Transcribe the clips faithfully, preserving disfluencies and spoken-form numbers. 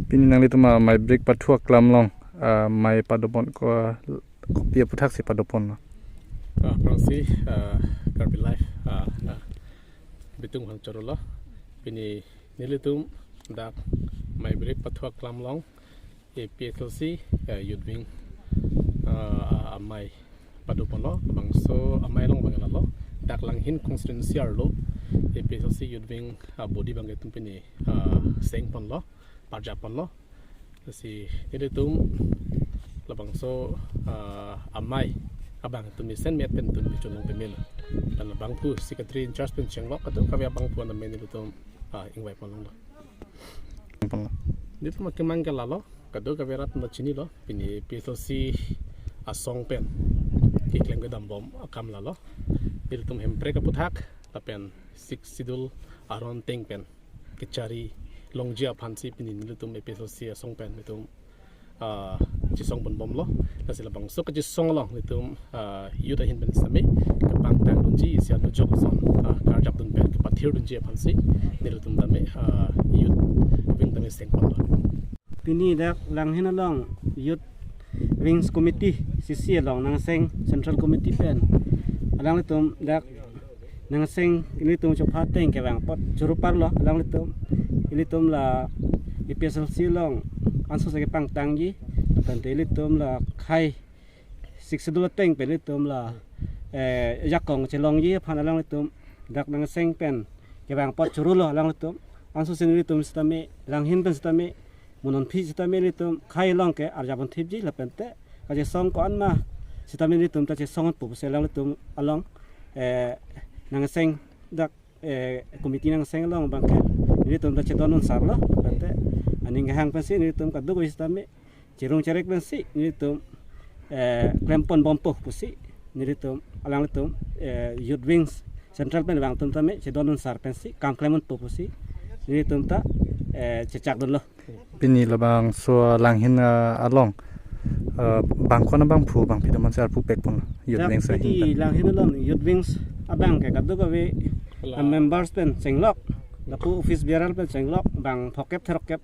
Pini nanglitum amei break pathu aklam along, ah, amei padopon ko, kopi aputhaksi padopon lo? Ah, aphrangsi, ah, Karbi Live, ah, ah, bitung hang choro lo. Pini nelitum dak amei break pathu aklam along A P H L C, ah, Youth Wing, ah, amei padopon lo, labangso amei along abang lalo. Dak Langhin constituency arlo A P H L C Youth Wing, ah, body abang itum pini, ah, sengpon lo, parjapon lo. Lasi nelitum labangso, ah, amei abang itum mesen met pen itum bichonong pemel. Lapen labangphu secretary in charge pen chenglok, kadokave abangphu an tame nelitum, ah, ingvaipon longlo. Nelitum akemang ke lalo, kadokave arat na chinilo, pini A P H L C asong pen keklem kedambom akam lalo. Nelitum Hemprek aputhak lapen Sixth Schedule aron ateng pen kechari longji aphansi pini nelitum A P H L C asong pen nelitum, ah, chesongponbomlo. Lasi labangso kachesong along nelitum, ah, youth ahin pen sitame kepangtang dunji, isi atum ajok ason, ah, karjap dun pen kepathir dunji aphansi nelitum tame, ah, Youth Wing tame sengponlo. Pini dak Langhin along Youth Wings Committee, C C along nangseng Central Committee pen alanglitum dak nangseng ilitum chopha ateng kevang apot choro parlo. Alanglitum, ilitum la A P H L C along ansose kepangtangji, tangte ilitum la khei Sixth Schedule ateng pen ilitum la, eh, jakong chelongji aphan alanglitum dak nangseng pen kevang apot chorolo. Alanglitum ansose nelitum sitame, Langhin pen sitame, mo non aphi sitame ilitum khei along ke arjapon thipji, lapen te kachesong ko-an ma sitame nelitum ta chesongpo pusi alanglitum along, eh, nangseng dak, eh, committee nangseng along abang ke nelitum ta chedondun sarlo, lapen te aning kehang pensi nelitum kadokave sitame cherung cherek pensi nelitum, eh, klemponbompo pusi nelitum alanglitum, eh, Youth Wings Central pen vang atum tame chedondun sar pensi kam klemponpo pusi nelitum ta, eh, chechakdunlo. Pini labangso Langhin, ah, along, ah, bang ko-an abangphu bangpi domansi arpu pekpon Youth Dak Wings ahin pini ta? Langhin along Youth Wings abang ke kadokave, ah, members pen chenglok, lapu office bearer pen chenglok, bang phokep throkep,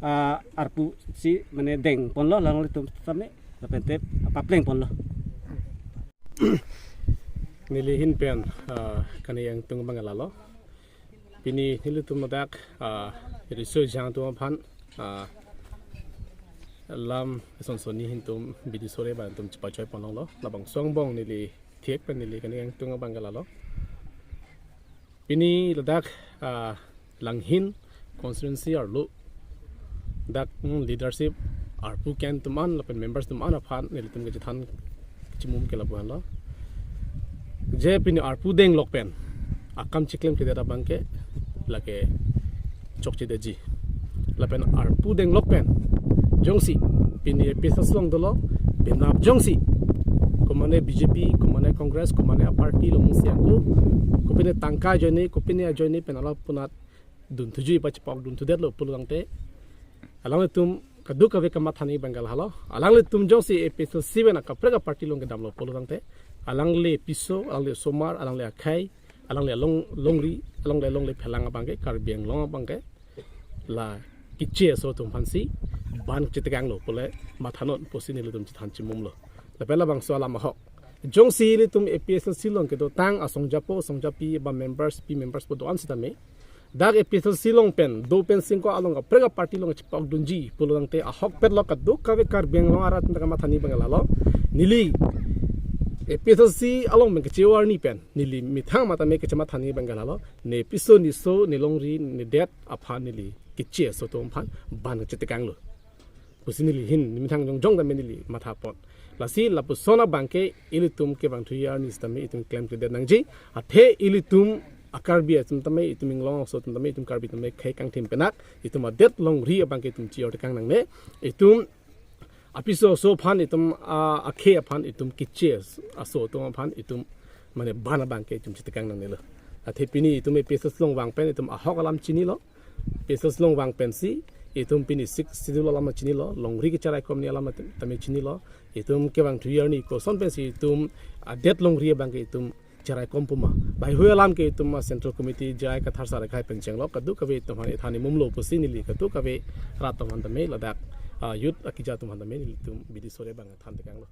ah, arpu si mane dengponlo alanglitum tame, lapen te paplengponlo. Neli ahin pen, ah, kani yang tung abang lalo. Pini nelitum ladak, ah, riso jang atum aphan, ah, lam son soni ahin tum bidi sore abang tum chepachoiponlonglo. Labangso angbong neli thek pen neli kani yang tung abang lalo. Pini ladak, ah, Langhin constituency arlo dak, hmm, leadership arpu ken atum an lapen members atum an aphan nelitum kachethan kachimum ke lapu-an lo. Je pini arpu denglok pen akam chiklemkledet abang ke lake chokchedetji. Lapen arpu denglok pen jongsi pini A P H L C along dolo, penap jongsi komane B J P, komane Congress, komane aparty alongsi ako, kopine tangka ajoine, kopine ajoine pen ala punat dunthuji, pachepak dunthudetlo pulo tangte, alanglitum kadokave kamatha nangji abang ke lahelo. Alanglitum jongsi A P H L C pen akaprek aparty along kedamlo pulo tangte, alangli piso, alangli osomar, alangli akhei, alangli along, longri, alangli alongle phelang abang ke, Karbi Anglong abang ke la keche aso atum aphansi ban chetekanglo pule mathanon pusi nelitum chethan chimumlo. Lapen labangso alam ahok, jongsi ilitum A P H L C along kedotang asong japo, asong japi, ba members, pi members po do-an sitame, dak A P H L C along pen do pen singko along kaprek aparty along chepak dunji pulo tangte ahokpetlo, kadokave Karbi Anglong arat ta kamatha nangji abang ke lahelo. Neli A P H L C along pen keche-o arni pen neli methang matame kachematha nangji abang ke lahelo. Ne piso, ne so, ne longri, ne det aphan neli keche aso atum aphan ban chetekanglo pusi neli ahin, ne methang jongjong tame neli mathapon. Lasi lapuson abang ke ilitum kevang thuji arni sitame itum klemkledet nangji. Athe ilitum a-Karbi atum tame, itum Inglong aso atum tame, itum Karbi tame khei kangthim penak, itum adet longri abang ke itum chi-or tekang nangne. Itum apiso aso aphan, itum a, akhei aphan itum keche aso atum aphan itum mane ban abang ke itum chetekang nangnelo. Athe pini itum A P H L C along vang pen itum ahok alam chinilo. A P H L C along vang pensi itum pini Sixth Schedule alam chinilo, longri kecharaikom ni alam tame chinilo. Itum kevang thuji arni koson pensi itum adet longri abang ke itum cherai kom puma. Laheihui alam ke itum a Central Committee J I Kathar sir akhai pen chenglok, kadokave itum aphan ethan imum lo pusi neli kadokave rat atum aphan tame ladak, ah, youth akija atum aphan tame nelitum bidi sore abang than tekanglo.